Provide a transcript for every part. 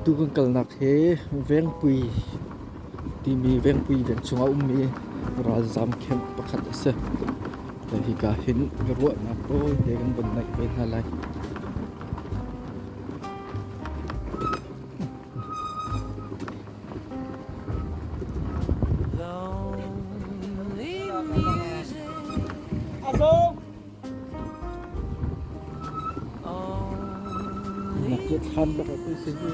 Atu kan kalnak hi Vengpui timi Vengpui veng chungah a ummi ralzaam camp pakhat a si. Hika hin ruahnak tawite kan von naih ve hna lai. Thlan bak a si hi.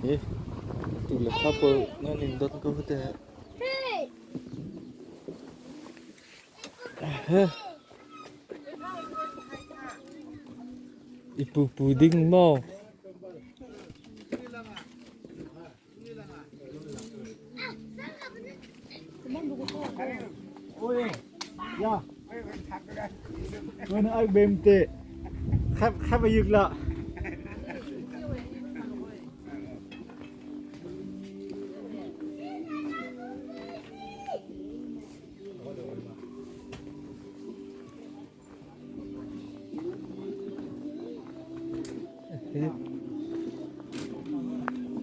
Hi, tu le fa pawl nan in dot ko te. I pupu ding maw?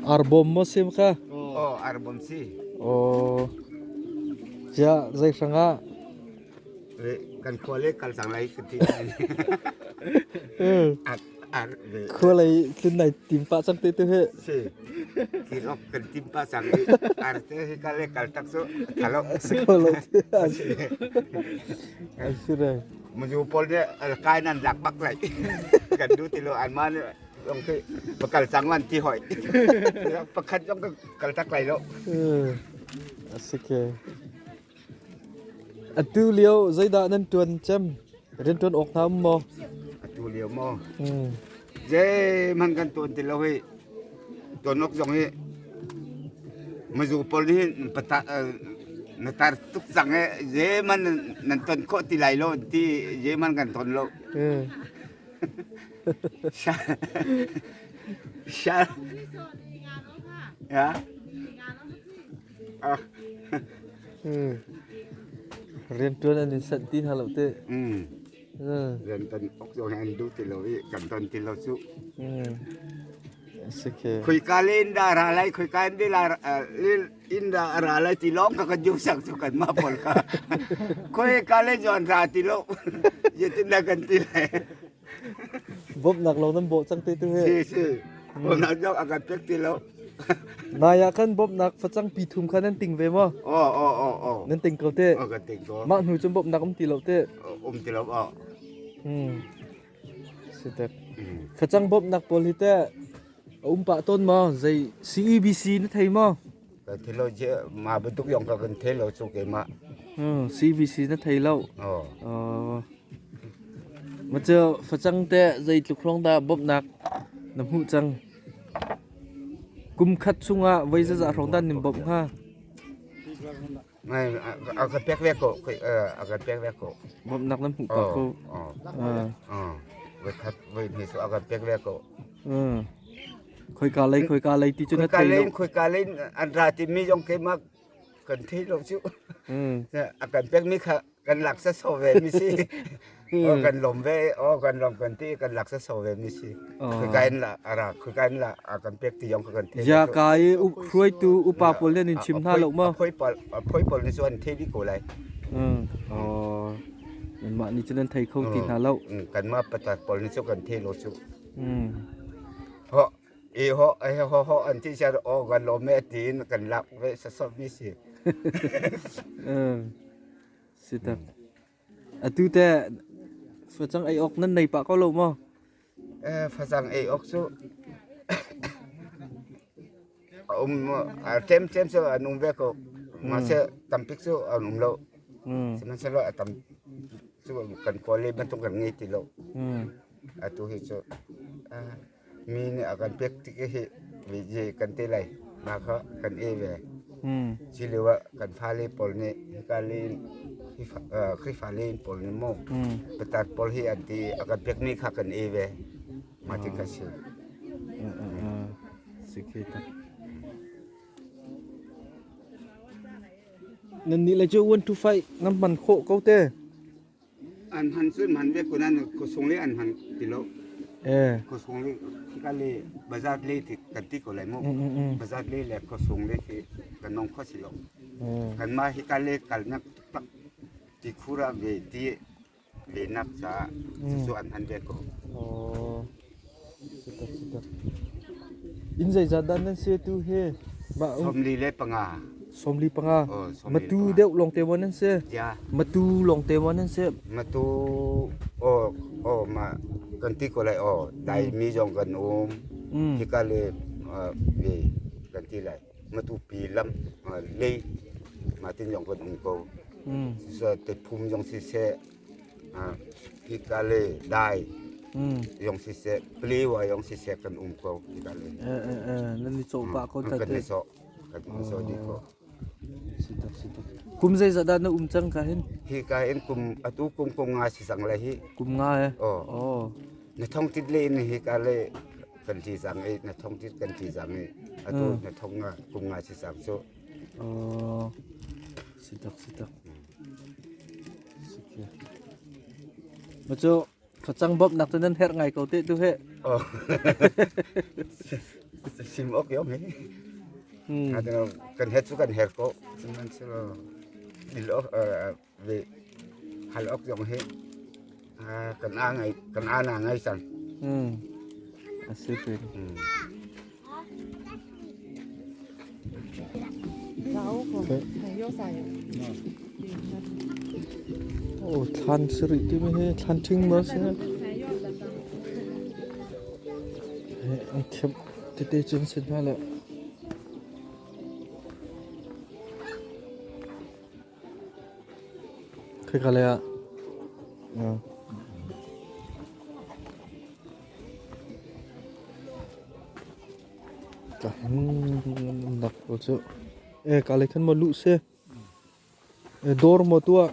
Arbawm maw sim kha? Oh, arbawm si. Oh. Cia zei hrang ah? Kan khua le kal cang lai ka ti. Khua lei tlun nai tim pah cang te tu hi. Si. Kirok kan tim pah cang i arte hi kal le kal tak cu thalo. Si ko lo ti. Ai si re. Maju pawl nih kai nan lak bak lai. Kan du ti lo an ma nih ong khi bakal cang man ti hoi. Pakhat zong ka kal tak lai lo. Asi ke. Atu lio zeidah nan ṭuan cem? Rianṭuan awk hna um maw? Atu lio maw? Zeihmanh kan tuan ti lo hi. Tuan awk zong hi mizu pawl nih hin pata na tar tuk cang i zeihmanh nan ton khawh ti lai lo ti zeihmanh kan ton lo. Sha sha ya. Rianṭuan an in sanh ti hna lo teh. Rian kan ok zong hi an duh ti lo i kan ton ti lo cu. Si ke. Khoika le in dah ra lai khoika in la in dah ra lai ti lawng ka kan yung sak cu kan mah pawl kha. Khoika le zon ra ti lo. Zeitin dah kan ti lai. Bawmhnak lo nan bawh cang te tu hi. Si si. Bawmhnak zong a kan pek ti lo. Nai ah khan bawmhnak facang pi thum kha nan ting ve maw? Oh oh oh oh. Nan ting ko te. Oh kan ting ko. Mah hnu cun bawmhnak um ti lo te. Um ti lo oh. Hmm. Si tek. Facang bawmhnak pawl hi te a um pah tawn maw? Zei CEBC na thei maw? Ka thei lo je ma bantuk yong ka kan thei lo chu ke ma. Hmm, CBC na thei lo. Oh. Oh. Ma cu facang te zeitluk hrawng dah bawmhnak na hmuh cang? Kum khat chungah voi zazah hrawng dah nin bawmh hnga? Ngai a ka pek ve ko a ka pek ve ko. Bawmhnak na hmuh pah ko. Oh. Oh. Voi khat voi hnih cu a ka pek ve ko. Khoika lei khoika lei ti cu na thei lo. Khoika lei an ra timi zong keimah kan thei lo cu. A kan pekmi kha kan lak sa so ve mi si. O kan lom ve o kan lom kan ti kan lak sa so ve mi si. Khoika in la ara khoika in la a kan pek ti zong kan thei. Ya ka i hruaitu upa pawl nih an chim hna lo maw? Phoi pawl phoi pawl nih cu an thei dih ko lai. Oh. Nanmah nih cun an thei kho ti hna lo. Kanmah patar pawl nih cu kan thei lo cu. Ho i ho he ho ho an ti sia o kan lawm me tiin kan lak ve sasop mi si. Si tak. Atu te facang ei ok nan nei pah ko lo maw? Eh facang ei ok cu um tem tem cu an um ve ko. Ma se tampik cu an um lo. Sihmanhsehlaw a tam cu kan kawl le bantuk kan ngei ti lo. Atu hi cu mi nih a kan pek tik hi je kan te lai mah kha kan ei ve. Cu lio ah kan fale pawl nih hika len Khrihfa len pawl nih maw patat pawl hi an ti a kan pekmi kha kan ei ve. Mah ti kha si. Si khi ta. Nan nih le cu 1 to 5 nan hman khawh ko te. An hman cu hman ve ko nain khuasung le an hman ti lo. Eh. Khuasung le khika le bazar le ti kan ti ko lai mu. Bazar le le khuasung le khi kan nong kho si lo. Kanmah hika le kalnak tak ti khura ve ti lehnak caah cucu an hman ve ko. Oh. Sitak sitak. Inn zeizat dah nan si tu hi? 45. 45. Oh, Matu deuh lawng te maw nan si? Ya. Matu lawng te maw nan si? Matu oh oh ma kan ti ko lai oh dai mi zong kan um. Hika le ve kan ti lai. Matupi lam lei mah tin zong kan um ko. Tetphum zong siseh, hika le dai zong siseh, Palewa zong siseh kan um ko hika le. Nan i cawh pah ko Kan i cawh. Kan i cawh dih ko. Sitak sitak. Kum zeizat dah na um cang ka hin? Hika in kum atu kum kum nga si cang lai hi. Kum nga eh? Oh. Oh. Na thong tit le in hika le kan ti cang i na thong tit kan ti cang i atu na thong nga kum nga si cang cu. Oh. Sitak sitak. Sikya. Macu facang bawmh nak cu nan herh ngai ko te tu he. Oh. Sim ok yom he. Kan her cu kan her ko. Sihmanhsehlaw dil ok ve hal ok zong hi kan a ngai kan a na ngai cang. A si te. Oh, thlan siri ti mi hi thlan ṭhing maw si? An thiam tete cun si hna le. Khika lei ah. Ka nak ko cu. E ka lei khan maw luh si. E dawr maw tuah.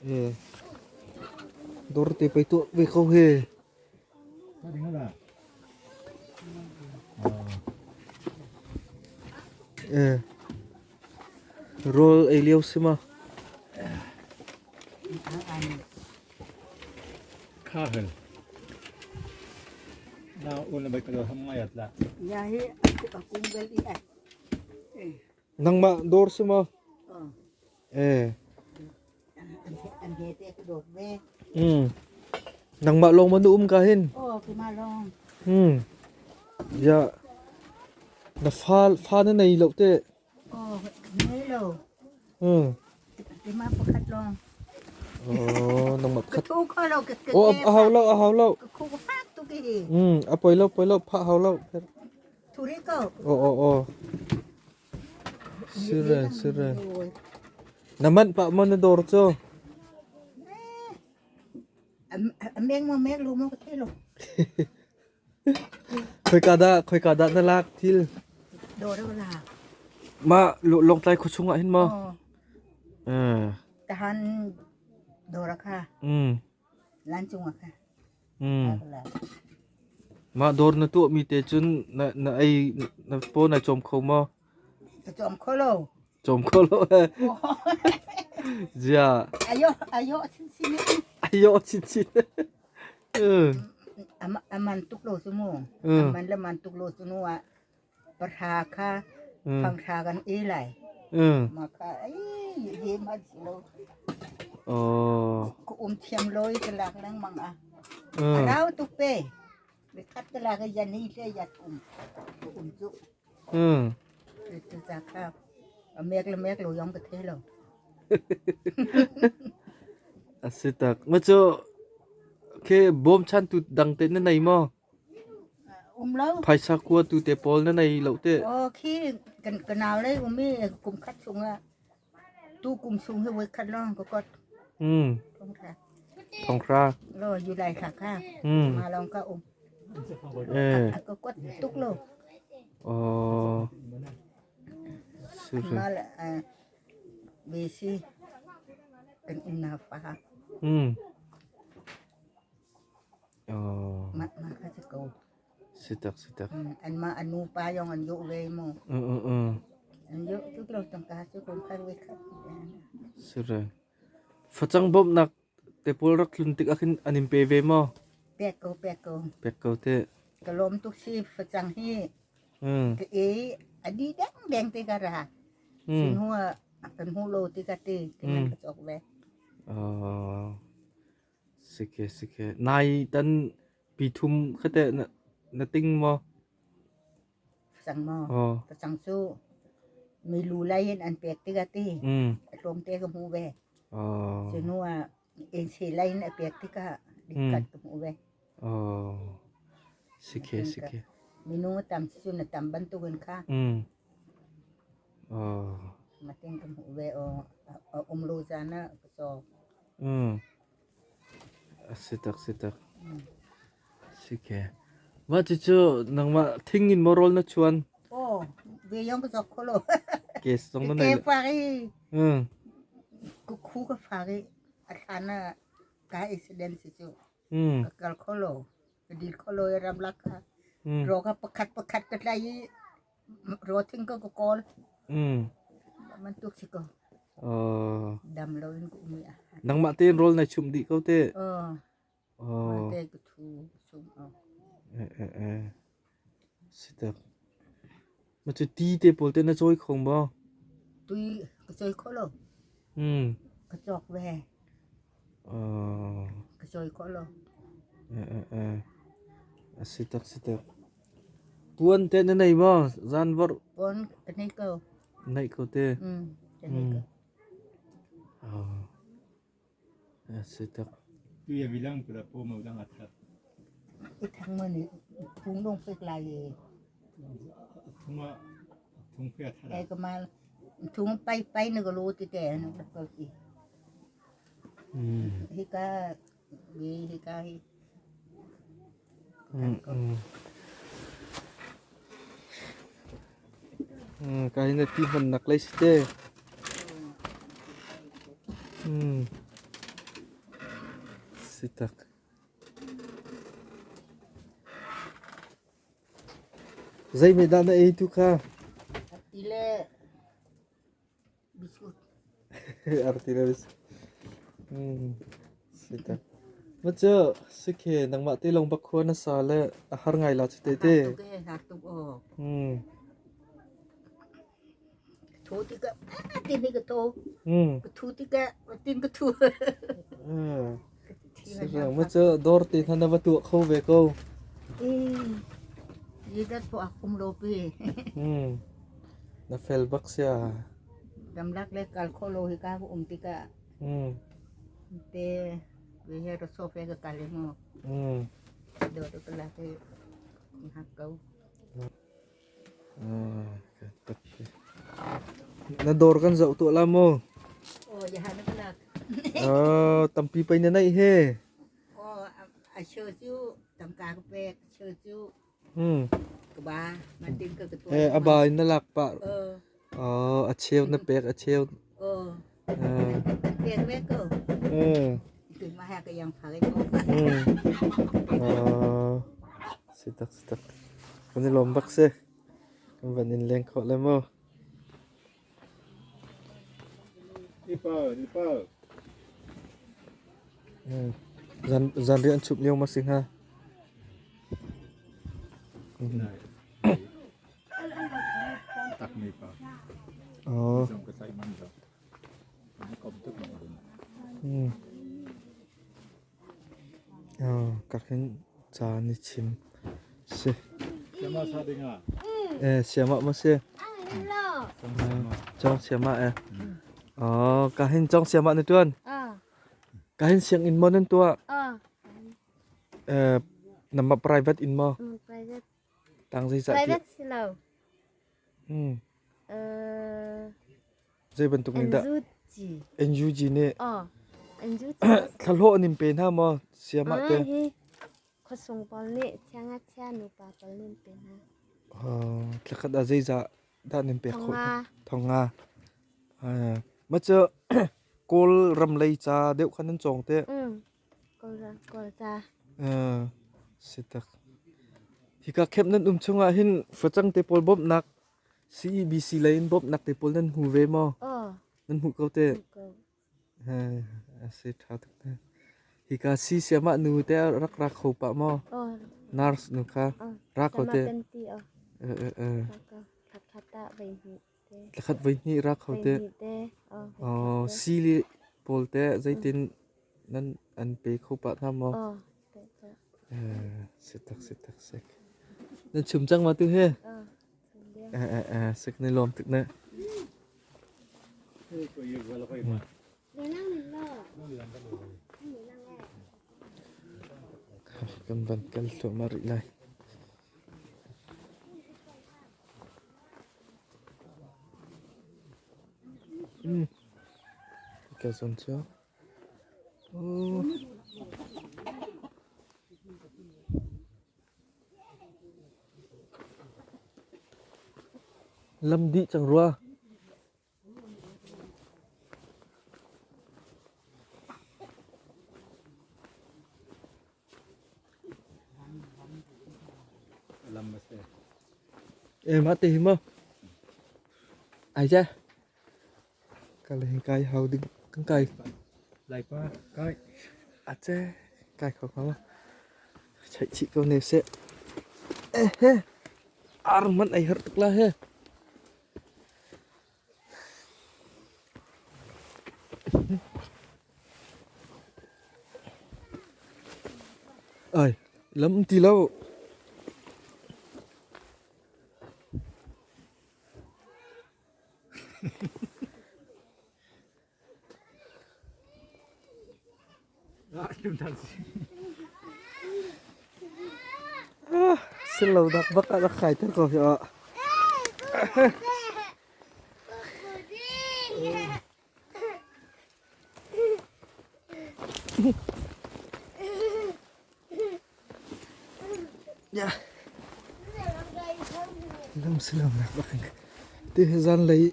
E dawr te pei tuah ve ko he. E rawl ei lio si ma. Kahel. Na una bai kalo ham ngayat la. Ya hi akung bel i ai. Nangmah dawr si maw? Eh. An he te ka dawt ve. Nangmah lawng maw na um ka hin? Oh, keimah lawng. Ya. Na fa fa na nei lo te. Oh, nei lo. Keimah pakhat lawng. Oh, nangmah pakhat. Ka thu kho lo ka Oh, a hau lo, a hau lo. Ka khu ka fak tu ki hi. A poi lo, poi lo, phah hau lo. Thu ri ko. Oh, oh, oh. Sire, sire. Na manh pah maw na dawr cu? A meng maw meng lo maw ka thei lo. Khoika dah, khoika dah na lak thil? Dawr ka lak. Mah Lawngtlai khua chung ah hin maw? Oh. Tahan dawr kha. Lan cung ah kha. Mah dawr na tuahmi te cun na na ei na paw na cawm kho maw? Ka cawm kho lo. Cawm kho lo eh. Zia. Ayo ayo chinchin. Ayo chinchin. Aman tuk lo cu mu. Aman le man tuk lo cu nu ah pahra kha fanghra kan e lai. Ma kha ai ye ma si lo. Oh. Ku um thiam loi ka lak lengmang ah. Arau tuk pe. Khat ka lak ya ni le ya thum. Ku um cu. Cu ca kha a mek le mek lo yong ka thei lo. A si tak. Ma cu ke bawmchan tu dang te na nei maw? Um lo. Phaisa kua tu te pawl na nei lo te. Oh khi kan ka nau le um i kum khat chung ah tu kum chung hi voi khat long ka kot. Thong kha. Thong kra. Lo yu lai kha kha. Ma long ka um. Eh. Ka kot tuk lo. Oh. Ma la besi kan um na fa. Oh. Ma ma kha si ko. Ko. Sitak sitak. Anmah a nupa zong an duh ve mu. An duh tuk lo tangka cu kum khat voi khat. Sire. Facang bawmhnak te pawl rak tlun tik ah khin an in pe ve maw? Pek ko, pek ko. Pek ko te. Ka lawm tuk si facang hi. Ka e a di deng deng te ka ra. Sin hua kan hu lo ti ka ti ti man ka cawk ve. Sike sike. Nai tan pithum khate na na ting maw? Facang maw? Facang cu milu lei in an pek tik ah ti a tlawmte ka hmu ve. Cu hnu ah innsi lei in a pek tikah dikkat ka hmu ve. Sike sike. Minung a tam cu na tam bantukin kha matin ka hmuh ve. A um lo caan ah ka caw. Si tak si tak. Sike. Mah cucu nangmah thing in maw rawl na chuan? Oh, ve yong ka zok kho lo. Gas zong na Ke nei. fak i ku khu ka fak i a thlan ah ka accident si cu. Ka kal kho lo. Ka dil kho lo i ramlak kha. Ro ka pakhat pakhat ka tlai i ro thing ka ka kawl. Man tuk si ko. Dam lo in ka um i. Nangmah tein rawl nai chumh dih ko te. Oh. Oh. Mate ka thu sung oh. Eh eh eh. Sitak. Ma cu ti te pawl te na cawi kho maw? Tui ka cawi kho lo. Ka cawk ve. Oh. Ka cawi kho lo. Eh eh eh. Sitak sitak. Puan te na nei maw? Zan vor. Puan ka nei ko. Nei ko te. Ka nei ko. Oh. Sitak. Tu ya bilang pula po mau dang athat. I thang mo ni phung dong pek lai ye. Thunga thung pe athat. E ka mal thung pai pai na galo ti te na ko ti. Hi ka bi hi ka hi. Ka hi na ti hman nak lei si te. Si tak. Zei meh dah na ei tu kha? Ti le biscuit. Arti le biscuit. Si tak. Ma cu sikhe nangmah te lawng bak khua na sa le a har ngai la chu te te. Har tuk e, har tuk o. Thu tikah tin hi ka tho. Ka thu tikah tin ka thu. Ma cu dawr te hna na va tuah kho ve ko. Yi dat po ak um lo pi. Na fel bak sia. Ramlak le kal kho lo hi ka um tikah. Te we he ro so fe ka kal mo. Do to ka la ke hak ko. Na dawr kan zoh tuah la maw? Oh, ya na kalak. Oh, tampi pei na neih he. Oh, a cheu cu tangka ka pek, a cheu cu ka ba, man ding ka ka tuah. Eh, a ba in na lak pah. Oh. Oh, a cheu na pek, a cheu. Oh. An pek ve ko. Tu ma ha ka yang phak ko. Oh. Sitak sitak. Kan i lawm bak si. Kan van in leng khawh le mu. Ipa, ipa. Zan zanriah an chumh lio ma si hnga? Tak mi pa. Oh. Zong ka sai man lo. Kom tuk ma bun. Oh, ka khin ca ni chim. Si. Siama sa dinga. Eh, siama ma si. Chong siama eh. Oh, ka hin chong siama na tuan. Ka hin sianginn maw nan tuah? Eh, nama private in maw? Private. Tang zeizah Private si lo. Zei bantuk nih dah? NUG. NUG nih. Oh, NUG. Thlahlawh an in pe hna maw? Siamah te. Hi khuasung pawl nih siangngakchia nupa pawl nih an pe hna. Oh, thlakhat ah zeizah dah nan pek khawh? Thonga. Thonga. Ma cu Kawl ram lei ca deuh khan nan cawng te. Kawl Kawl ca. Si tak. Hika camp nan um chungah hin facang te pawl bawmhnak CEBC lei in bawmhnak te pawl nan hmu ve maw? Aw. Nan hmuh ko te? Hmuh ko. A si ṭha tuk te. Hika si siamah nu te rak ra kho pah maw? Aw. Nurse nu kha ra kho te. Sama kan ti aw. Eh. Ra ko. Khat ah voi hnih te. Thlakhat voi hnih ra kho te. Voi hnih te. Aw. Aw, si li pawl te zeitin nan an pe kho pah hna maw? Aw. Pe ko. Eh, si tak si tak sek. Nan chum cang ma tu he? Aw. Chum ding. Eh eh eh, sek ni lawm tuk ne. Kan van kal thluahmah rih lai. Ka zawn cu. Lam dih cang rua. Lam a si. E mah te hi maw? Ai cha. Ka le kai hau ding kan kai. Laipa kai. A che kai kho kho. Chaih chih ko ne seh. Eh he. Ar man ai har tuk la he. Ai, lam ti lo. Si lo dak bak ah rak kai ter ko hi ah. Ya. Lam si lo nak bak ti zan lei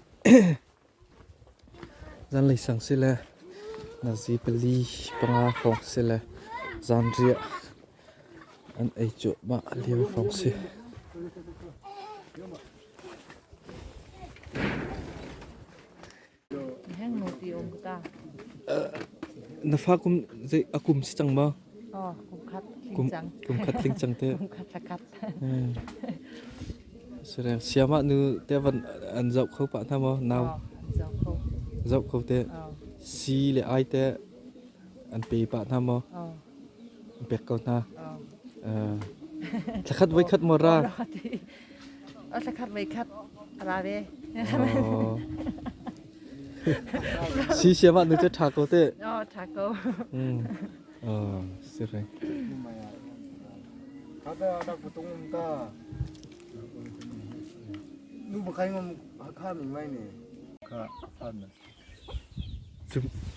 Zanlei sang si le nazi pali panga hrawng si le zanriah an ei cuahmah lio hrawng si. Na fa kum zei a kum si cang maw? Oh, kum khat tling cang. Kum khat tling cang te. Kum khat khat. Sireng siamah nu te van an zoh kho pah hna maw nau? Zoh kho. Zoh kho te. Si le ai te an pe pah hna maw? An pek ko hna. Thlakhat voi khat maw ra? Thlakhat voi khat ra ve. Si siamah nu te ṭha ko te. Oh, ṭha ko. Sireng.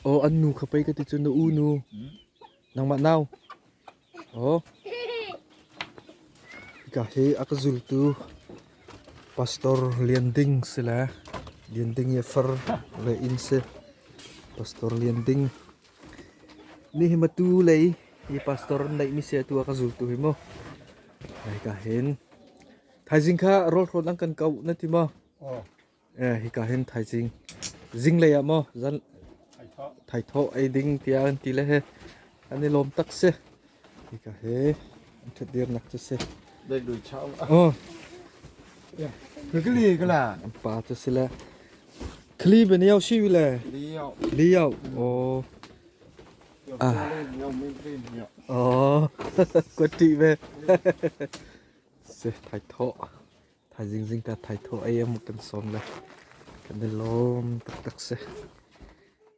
Aw an nu kha pei ka ti cu na u nu. Nangmah nau. Aw. Hika hi a ka zultu Pastor Lian Ding si le Lian Ding i a far le inn si. Pastor Lian Ding. Ni hi matu lei hi pastor neihmi si atu a ka zultu hi mu. Hika hin thaizing kha rawlhrawn an kan kau na ti maw? Eh hika hin thaizing zinglei ah maw zan thaithawh ei ding tiah an ti le he an i lawm tak si. Hika he an ṭhatdir nak cu si. Oh. An pa cu si le Khli ben yau shi le. Li yau. Oh. Ah. Oh. Kwati ve. Se thai tho. Thai jing jing ka thai tho ai am kan som le. Kan i lawm taktak si.